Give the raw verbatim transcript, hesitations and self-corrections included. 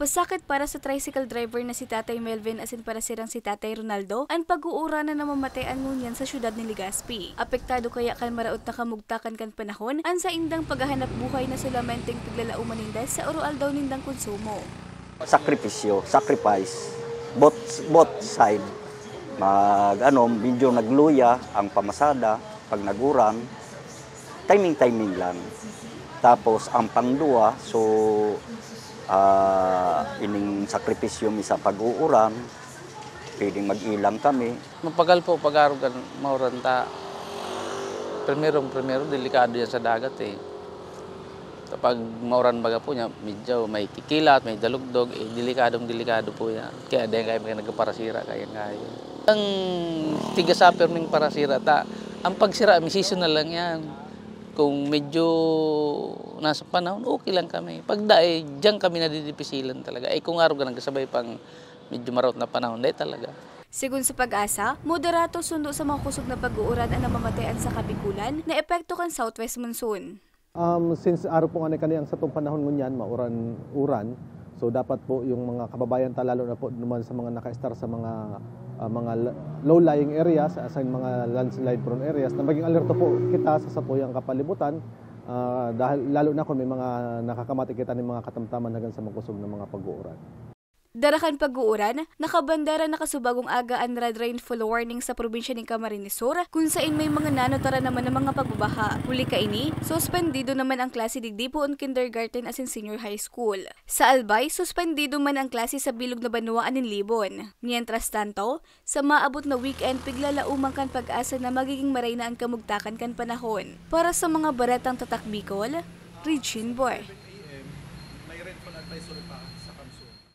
Pasakit para sa tricycle driver na si Tatay Melvin asin parasirang si Tatay Ronaldo an pag-uuran na namamatean ngunyan sa siyudad nin Legazpi. Apektado kaya kan maraot na kamugtakan kan panahon an saindang paghahanap buhay na solamenteng piglalauman ninda sa oro-aldaw nindang konsumo. Sakripisyo, sacrifice, both, both side. Mag, ano, medyo nagluya ang pamasada pag naguran. Timing-timing lang. Tapos ang pangduwa, so, ah, ining sakripisyo mi sa pag-uuran, pwedeng mag-ilang kami. Mapagal po pag-arog kan mauran ta. Primerong-primero, delikado yan sa dagat eh. Kapag mauran baga po niya, medyo may kikilat, may dalugdog, eh, delikadong delikado po yan. Kaya di kayo may nagparasira, kaya kayo. Ang tiga sa perming parasira ta, ang pagsira, may seasonal lang yan. Kung medyo nasa panahon, okay lang kami. Pag dai, diyan kami nadidipisilan talaga. Eh, kung araw ka nagkasabay pang medyo maraot na panahon, dai talaga. Segun sa PAGASA, moderato sundo sa mga kusog na pag-uuran an namamatean sa Kabikulan na epekto kan southwest monsoon. Um, since araw po nga kani ang satong panahon ngunyan, mauran-uran, so dapat po yung mga kababayan ta, lalo na po naman sa mga naka-estar sa mga ah, mga l- low-lying areas, as in mga landslide prone areas, na maging alerto po kita sa satuyang kapalibutan, ah, dahil lalo na kung may mga nakakamati kita ng mga katamtaman hanggang sa makusog na mga pag-uuran. Dara kan pag-uuran, nakabandara na kasubagong aga an red rainfall warning sa probinsya nin Camarines Sur, kun sain may mga nanotaran naman na mga pagbabaha. Huli kaini, suspendido naman ang klase digdi poon kindergarten asin senior high school. Sa Albay, suspendido man ang klase sa bilog na banwaan nin Libon. Mientras tanto, sa maabot na weekend, piglalauman kan PAGASA na magiging maray na an kamugtakan kan panahon. Para sa mga baretang Tatak Bicol, Regine Boy.